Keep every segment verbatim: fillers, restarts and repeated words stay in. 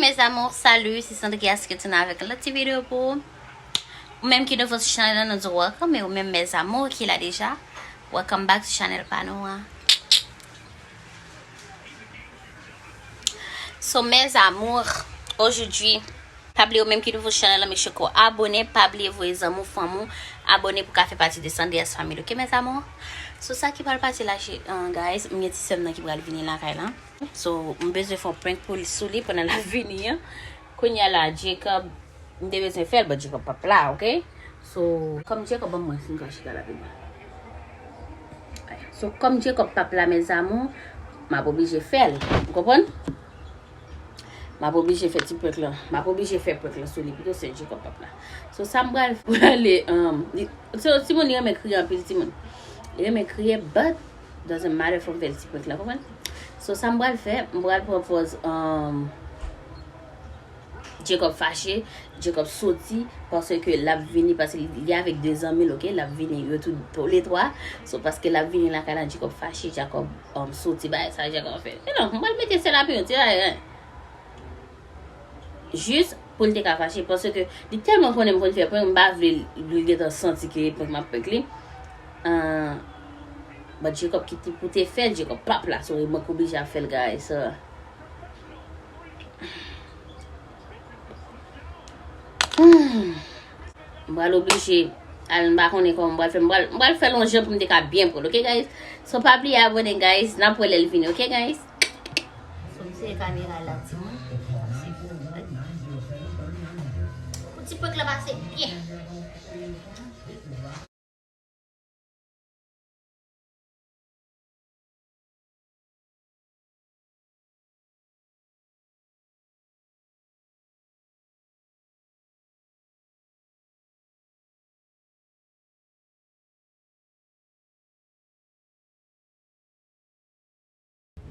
Mes amours, salut, c'est Sandria qui retourne avec un autre petit vidéo pour vous. Ou menm ki nouvo sou chanèl la, nou di welcome, e ou menm mes amours ki la deja, welcome back to chanèl pa nou an. So mes amours, aujourd'hui, pa bliye ou menm ki nouvo sou chanèl la, make sure ke w abone, pa bliye voye zanmi w, fanmi w, abone pou ka fè pati de Sandria's Family, ok mes amours? So sa ki pral pase la, guys, m gen ti sè m nan ki pral vini lakay la. So, m bezwen fè yon prank pou li, sou li pandan l ap vini an. Kounye a la, Jacob, m te bezwen fè l, but Jacob p ap la, ok? So, kòm Jacob, ban m wè si m ka chita la pi byen. So, kòm Jacob p ap la, mes amours, m ap oblije fè l. Ou konprann? M ap oblije fè ti prank lan. M ap oblije fè prank lan sou li, pito se Jacob p ap la. So, sa m pral prale, um, li, so, timoun, li renmen kriye anpil, timoun. Li renmen kriye, but doesn't matter, fò m fè l ti prank la, konprann? So, sa m pral fè, m pral pran pòz, um, Jacob fache, Jacob soti, paske l ap vini, paske li, li avèk de zanmi l, ok? L ap vini, yo tou, tou le twa. So, paske l ap vini lakay la, Jacob fache, Jacob, um, soti, bagay sa, Jacob fè. E non, m pral mete sèl api yon ti bagay, hein. Jis pou l te ka fache, paske li tèlman konnen m konn fè prank, m pa vle l, li gentan santi ke prank m ap prank li. Ah, but Jacob ki te pou te fè l, Jacob p ap la, so mwen k oblije ap fè l, guys. So, hmm. M pral oblije al, m pa konnen kòman m pral fè. M pral, m pral fè l yon jan pou m te ka byen pran l, ok, guys? So, pa bliye abone, guys. N ap wè lè l vini, ok, guys? So, m sere kamera la, timoun. Se pou, pou ti prank la pase byen.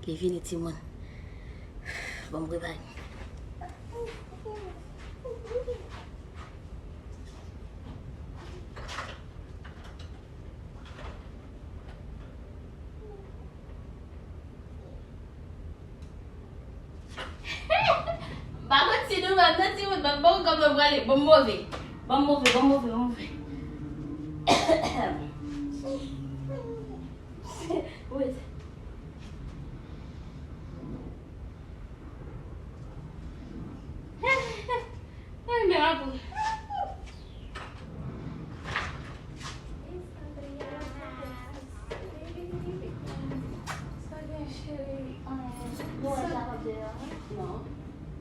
Li vini, timoun. Bon, m prepare. M pa konn si nou menm nan timoun, ban m bon kòb mwen prale, ban m move. Ban m move, ban m move, ban m move. Wait. Ay, men apou. Sa gen cheri, um, Noël sa p ap deyò, non? Non.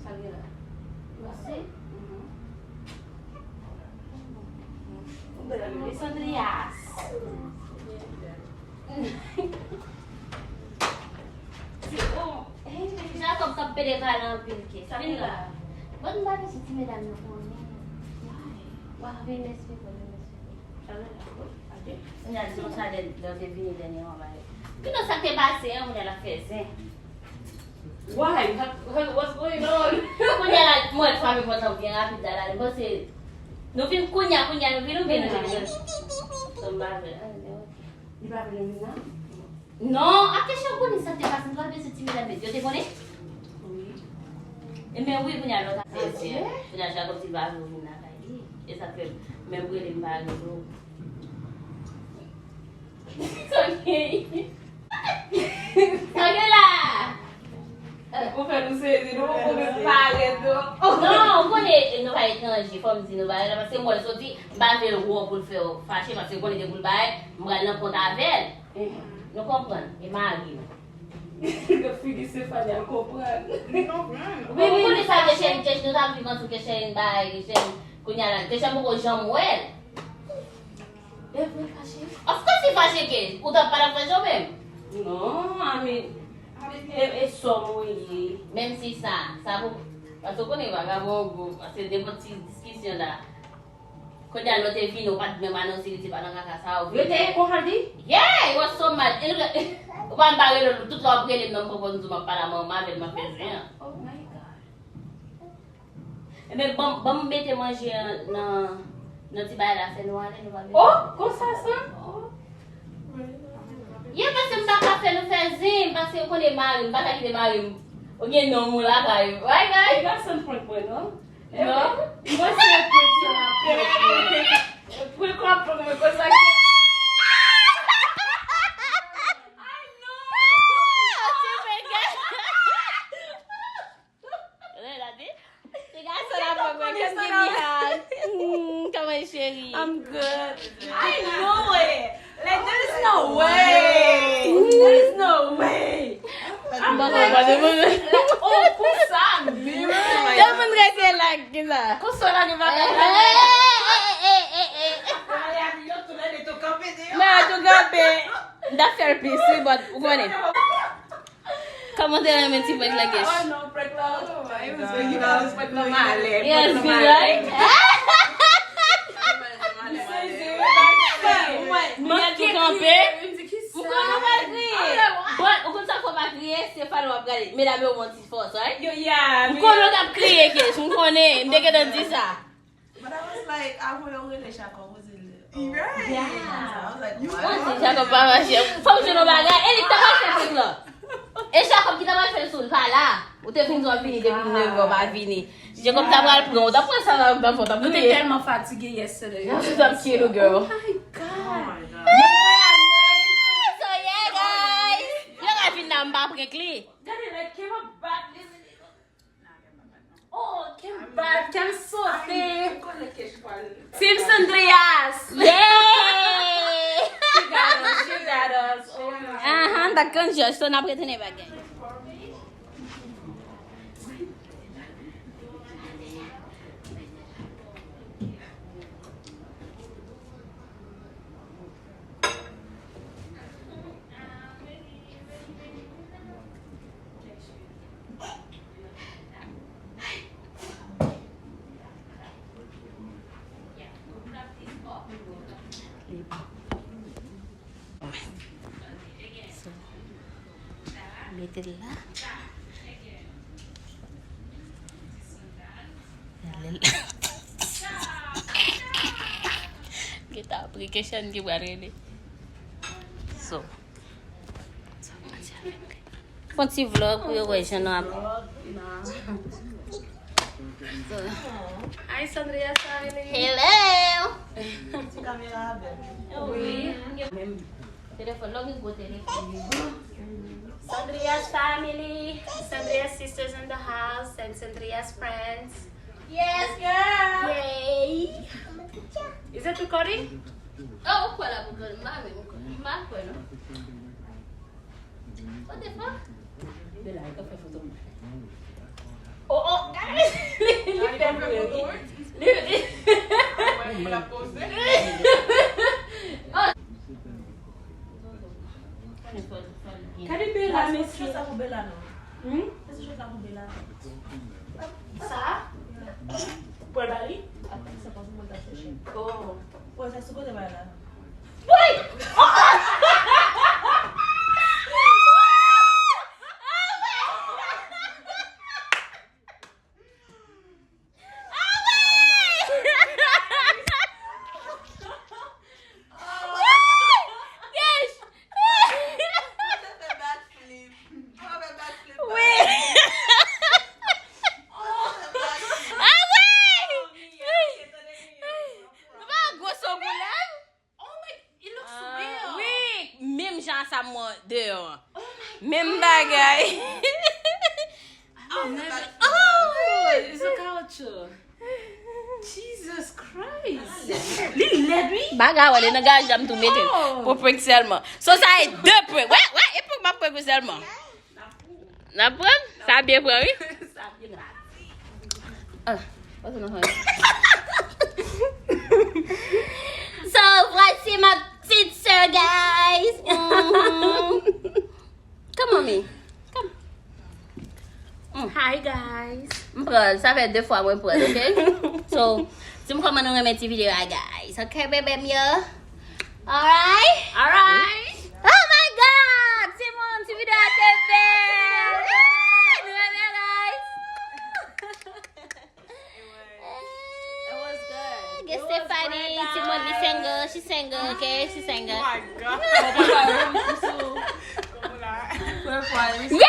Sa gen la? Mèsi. Mhm. Sandrias. Jacob k ap pede pale anpil ke. Sa vin la. Bon, m pa bezwen ti medam yo konnen. Why? Why? Vin m eksplike w, vin m eksplike w. Sa vin la. Kounye a di konsa lè, lè w te vini dènyèman, bagay. Kounye a sa k te pase an, kounye a l ap fè zen. Why? What, what, what's going on? Kounye a la, mwen fwa m pran tan byen rapid la, la, m panse nou vin kounye a, kounye a nou vin, nou vin, nou vin. Sa m pa vle. Li pa vle vin la? Non, a kesyon konnen sa k te pase, m pa bezwen ti medam yo. Yo te konnen? Wi. E men wi, kounye a lòt afè. Kounye a Jacob di l pa vle vin lakay li. E sa k fè menm rele m pa rele w. Sa gen? Sa gen la? Ou fè nou sezi, nou, ou menm parèt, non? Non, ou konnen, nou pa etranje, fò m di nou bagay la, paske m wè l soti, m pa vle l wè w pou l fè w fache, paske m konnen depi l bay, m pral nan kont avè l. Nou konprann, e mari m. Gad figi Stéphanie, l konprann. Li konprann. Wi, wi, ou konnen sa, Kechèn, Kechèn, nou t ap viv ansanm, Kechèn bay, Kechèn, kounye a la, Kechèn poko janm wè l. E vre fache? Of course li fache ke, ou t ap pa t ap fache ou menm? Non, I mean, e, e sè w mwen ye. Menm si sa, sa pou, paske w konnen vagabon gwo, paske nenpòt ti diskisyon la. Kounye a lè w te vini, ou pa t menm anonse li te pa nan kaka sa, ou vini. Yo te konsa di? Yeah, it was so mad. E nou, ou pa m pa rele l, tout lè w ap rele m nan, m poko di w m ap pale a manman avè l, m ap fè zen an. Oh my God. Ebyen, ban m, ban m mete manje an nan, nan ti bagay la, fè nou ale, nou pa bezwen. Oh, konsa sa? Oh. Ye, paske m pa ka fè nou fè zen, paske ou konnen mari m, m pa ka kite mari m Ou gen nonm ou lakay ou. Ay, ay. Li pa sanm prank mwen, non. Non? Mwen se prank sa la prank mwen. Prank w ap prank mwen konsa ke. Ay, non! Ti prank. Gade. Ti gason la prank mwen, kèm gen Mihal. Mm, kòman cheri? I'm good. I know it. Like, there is no way. There is no way. I'm like, oh, pou sa, menm. Tout moun rete la, ki la. Konsa la, ki va. Eh, eh, eh, eh, eh, eh, eh. Yo tou lè de tou kanpe deyò. Men, tou kanpe. M t ap fè l plis, wi, but ou konnen. Kòman w te renmen ti prank la, Gesh? Oh, non, prank la, oh my God. It was good. You know, prank la malè. Yes, good, right? Mwen tou kanpe. M konnen w pa kriye. Bon, ou konn sa fè w pa kriye, se fal w ap gade. Medam yo ban ti fòs, right? Yo, yeah. M konnen w t ap kriye, Gesh. M konnen. M te gentan di sa. But I was like, avan yo rele Jacob, was it? Right. Yeah. I was like, what? Mwen di Jacob pa mache. Fò m jwenn yon bagay. E li k ta pral fè prank lan. E Jacob ki ta pral fè l sou l pa la. Ou te fin di w ap vini depi nevè w pa vini. Jacob ta pral pran, ou ta pran sa nan, nan fò, ta pran. Nou te tèlman fatige yesterday. That's what I'm cute, girl. Oh my God. So yeah, guys. Yo ka vin nan m pa prank li. Gade, like, Kevin bat li. Oh, Kem bat, Kem sote. Team Sandrias. Yay! She got us, she got us. Oh my God. Ahan, that gun just so n ap retene bagay. So, mete l la. Gen ta application ki pral rele. So. Fè yon ti vlog pou yo wè jan nou ap. Hi, Sandria Sandria. Hello. Ti kamera avè m. Wi. Telefòn, lòk yon gwo telefòn. Sandria's family, Sandria's sisters in the house, and Sandria's friends. Yes, girl. Yay. Is it recording? Oh, ou kwè la pou kòl, m pa menm kwè. M pa kwè, non. What the fuck? Bella, e ka fè foto mwen. Oh, oh, gade. Li fè mwen ri. Li, li. Oh. Gade Bella, mesye. Sa pou Bella, non? Hmm? Sa pou Bella. Sa? Pou l ba li? Atann, sa pa pou mwen ta chèche. Oh. Wè, sa sou kote bay la. Woy! Wi. Ah wi! Nou pa wè gwo son koulè? Oh my, it looks real. Wi, menm jan sa m wè deyò an. Oh my God. Menm bagay. Oh, it's a caoutchouc. Jesus Christ. Li lèd, wi. Bagay, wè, li nan gaj la, m tou mete l. Oh. Pou prank sèlman. So, sa e de prank. Wè, wè, e prank m ap prank ou sèlman. N ap pran? Sa byen pran, wi. Sa byen pran. Ah, what's in the hood? So, voici ma petite sœur, guys. Mhm. Come on, me. Come. Mm. Hi, guys. M pran l, sa fè de fwa mwen pran l, ok? So, di m kòman nou renmen ti videyo a, guys. Ok, bebe m yo? Alright? Alright. Oh my God! Timoun, ti videyo a te bèl! Ah, nou renmen, guys? It was good. Get Stephanie, timoun, li single, she single, ok? She single. Oh my God. Yeah!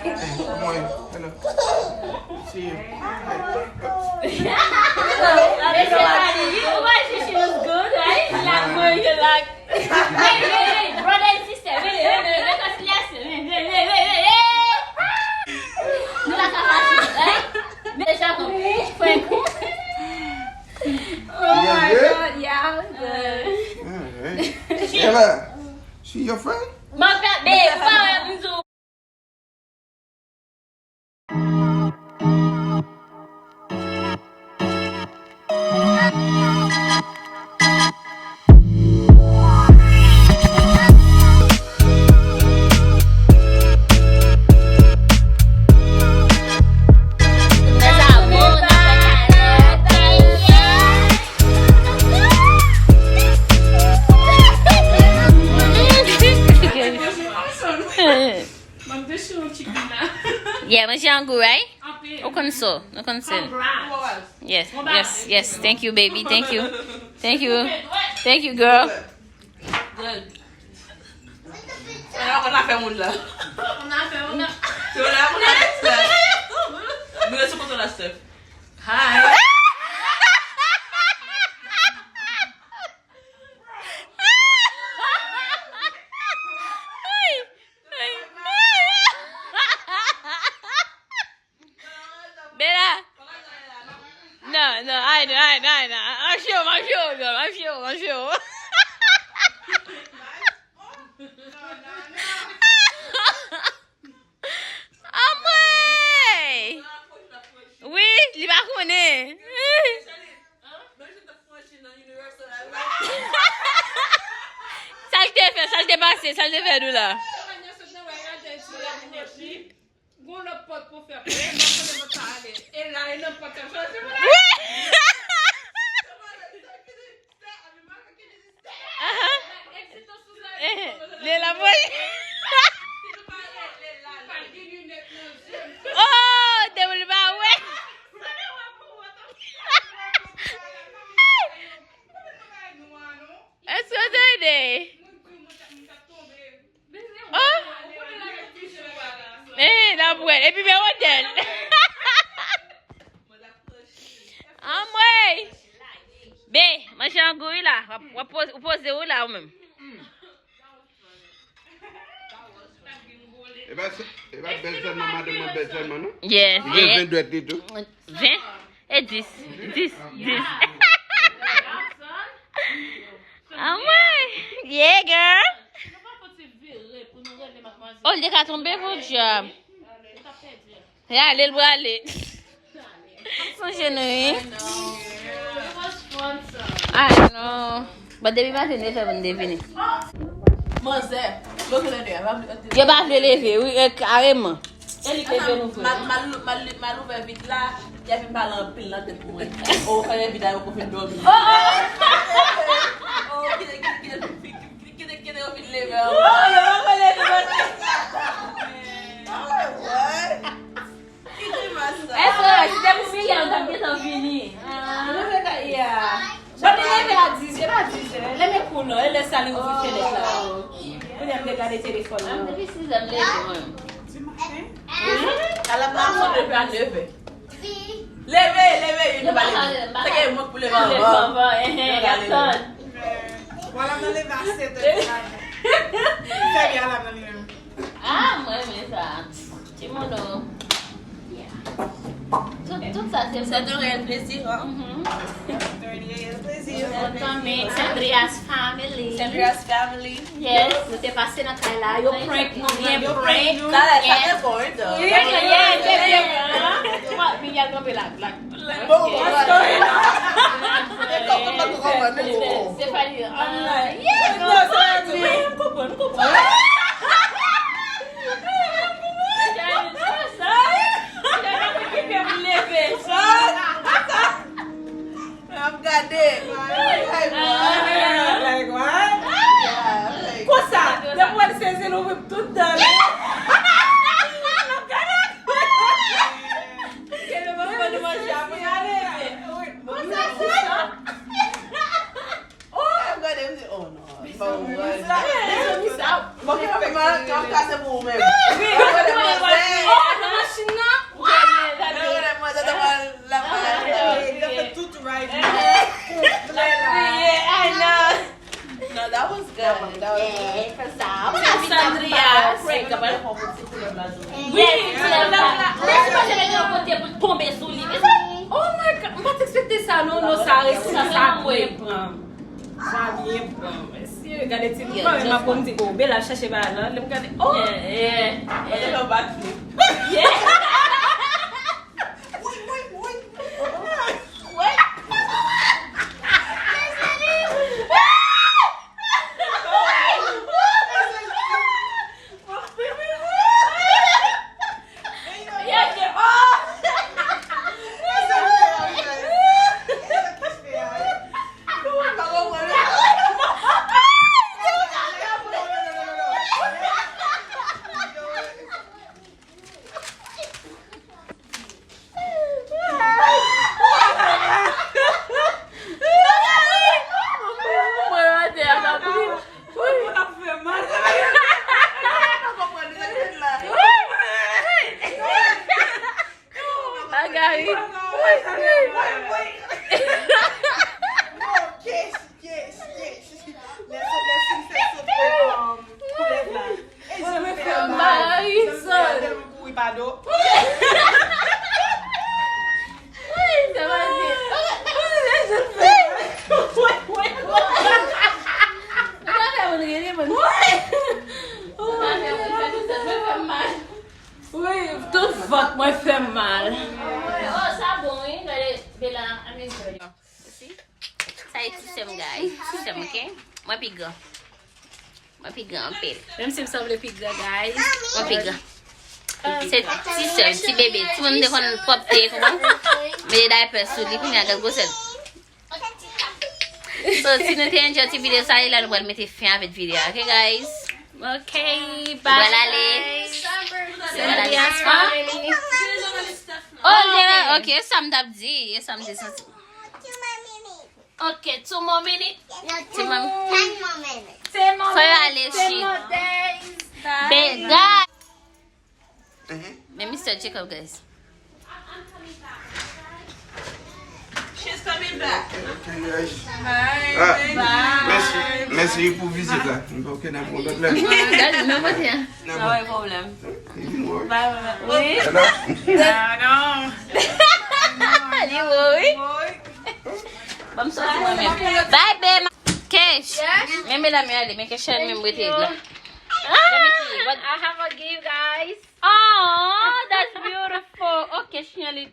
Hey, good morning. Hello. See you. Hey. Hello. Mister Daddy, you know why she, she looks good, right? She like, boy, you like, hey, hey, hey, brother and sister, hey, hey, hey, reconciliation, hey, hey, hey, hey, hey, hey. Nou pa ka fache, right? Men Jacob, Frank. Oh my God, yeah, I'm good. All right. Ella, she your friend? Mwen pa, babe, pa wè m di w. Yeah, manje an gou, right? Ou konn sa, ou konn sa. Yes, yes, yes. Thank you, baby. Thank you. Thank you. Thank you, girl. Good. On a fait moun la. On a fait moun la. Se on a, on a fait. Nou rete sou konto la, Steph. Hi. Bella. No, no, I know, I know, I know. I'm sure, I'm sure, girl. I'm sure, I'm sure. Anmwey! Wi, li pa konnen. Sa l te fè, sa l te pase, sa l te fè nou la. Gon lòt pòt pou fè. Mwen konnen mwen pa ale. E la, e nan pòt sa, se mwen. Wi! Aha. Eh, li la voye. Oh, te vle pa wè. Èske w tande? Oh! Eh, la bwè. Epi men wotèl. Anmwey! Be, manje an gou wi la. W ap, w ap poze, ou poze ou la ou menm. E pa, e pa bèl sèlman, madanm mwen bèl sèlman, non? Yeah, yeah. Li gen ven dwèt li tou. Ven? E dis. Dis. Dis. Anmwey! Yeah, girl! Oh, li te ka tonbe, podyab. L ale, l prale. M sonje nou, wi. I know. But depi maten, nou fè moun devine. Manzè, yo vle leve, yo pa vle leve, wi, e, kareman. E li k leve nou vre. Mal, mal, mal, mal ouvè vit la, y ap vin pale anpil nan tèt mwen. O, fè vit la, yo konfin dòmi. Oh, oh. Oh, kite, kite, kite, kite, kite, kite yo vin leve ankò. Oh, yo pa konn leve, non. Èske si te pou Miguel, ou t ap gentan vini? Bon, li leve a dis, e pa dis è. Lè men kou non, e lè sa li ouvri fenèt la. Kounye a m te gade telefòn nan. Depi sis è m leve, mwen. Di maten? Alam nan ap sone depi a nèf è. Leve, leve, youn pa leve. Se ke mwen k pou leve anvan. Leve anvan, enhen, y ap tann. Bon, alam nan leve a sèt è di maten. Fè byen alam nan li menm. Ah, mwen renmen sa. Timoun o. Tout, tout sa se... C'est un réel plaisir, hein? Mhm. C'est un réel plaisir. Welcome, it's Andrea's family. C'est Andrea's family. Yes, nou te pase nan kay la, yo prank nou, byen prank. Talè, sa te bon, wi, dò. Yeah, yeah, yeah, yeah. Miguel kanpe la, la. Bon, Stephanie, I'm like, yeah, no, Stephanie. M konprann, m konprann. Tonbe sou li, mezanmi. Oh my God, m pa t ekspekte sa, non, non, sa resi, sa byen pran. Sa byen pran. Mesye, gade ti mwen, m ap konn di, oh, Bella ap chache bagay la, lè m gade, oh. Yeah, yeah, yeah. Gade lè w bat li. Yeah. Woy, woy, woy. Woy. Agari. Non, kes, kes, kes. Lè sot, lè sot, fè sot, um, koulèv la. E zye m fè mal. Zye m fè mal tèlman kouri pa do. Wi, tout vant mwen fè m mal. Oh, sa bon, wi. Gade, Bella, amuse her. Sa e ti sè m, guys. Ti sè m, ok? Mwen pi gran. Mwen pi gran anpil. Menm si m sanble pi gran, guys. Mwen pi gran. Se ti sè m, ti bebe. Ti moun m te konn pwòpte, konprann? Mete daypè sou li, kounye a gad gwosè l. So, si nou te enjoy ti videyo sa, e la nou pral mete fen avèk videyo a, ok, guys? Ok, bye. Nou pral ale. Nou pral ale. Oh, yeah, ok, e sa m t ap di, e sa m te santi. Ok, two more minutes. Ti manmi. Ten more minutes. Ten more minutes. Fò yo ale, ten more days. Bye. Bye. Men Mister Jacob, guys. She's coming back. Ok, guys. Bye. Ah, thank you. Mèsi, mèsi pou vizit la. M pa kè nan pran lòt la. Guys, men mwen te. Nan pran. Pa gen pwoblèm. Bye, bye, bye. Wi. Hello? Ah, non. Li wo, wi. Wi. Ban m soti mwen menm. Bye, babe. Kesh. Yes? Men medam yo ale, men Kesh menm rete la. Let me see. What? I have a gift, guys. Oh, that's beautiful. Oh, Kesh li.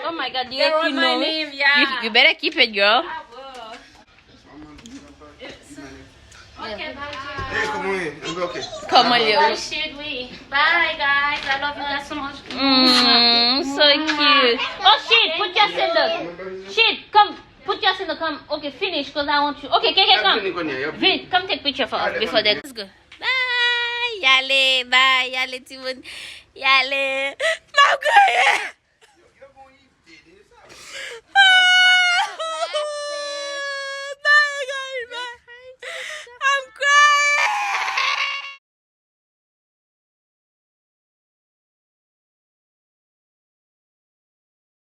Oh my God, you, you know it. You, you better keep it, girl. I will. Ok, bye. Hey, kòman w ye? M byen, ok. Kòman w ye? Bye, Shid, wi. Bye, guys. I love you guys so much. Mm, so cute. Oh, Shid, put your sandal. Shid, come. Put your sandal, come. Okay, finish, 'cause I want you. Okay, K K, come. Vin, come take picture for us before that. Let's go. Bye. Y ale, bye. Y ale, timoun. Y ale.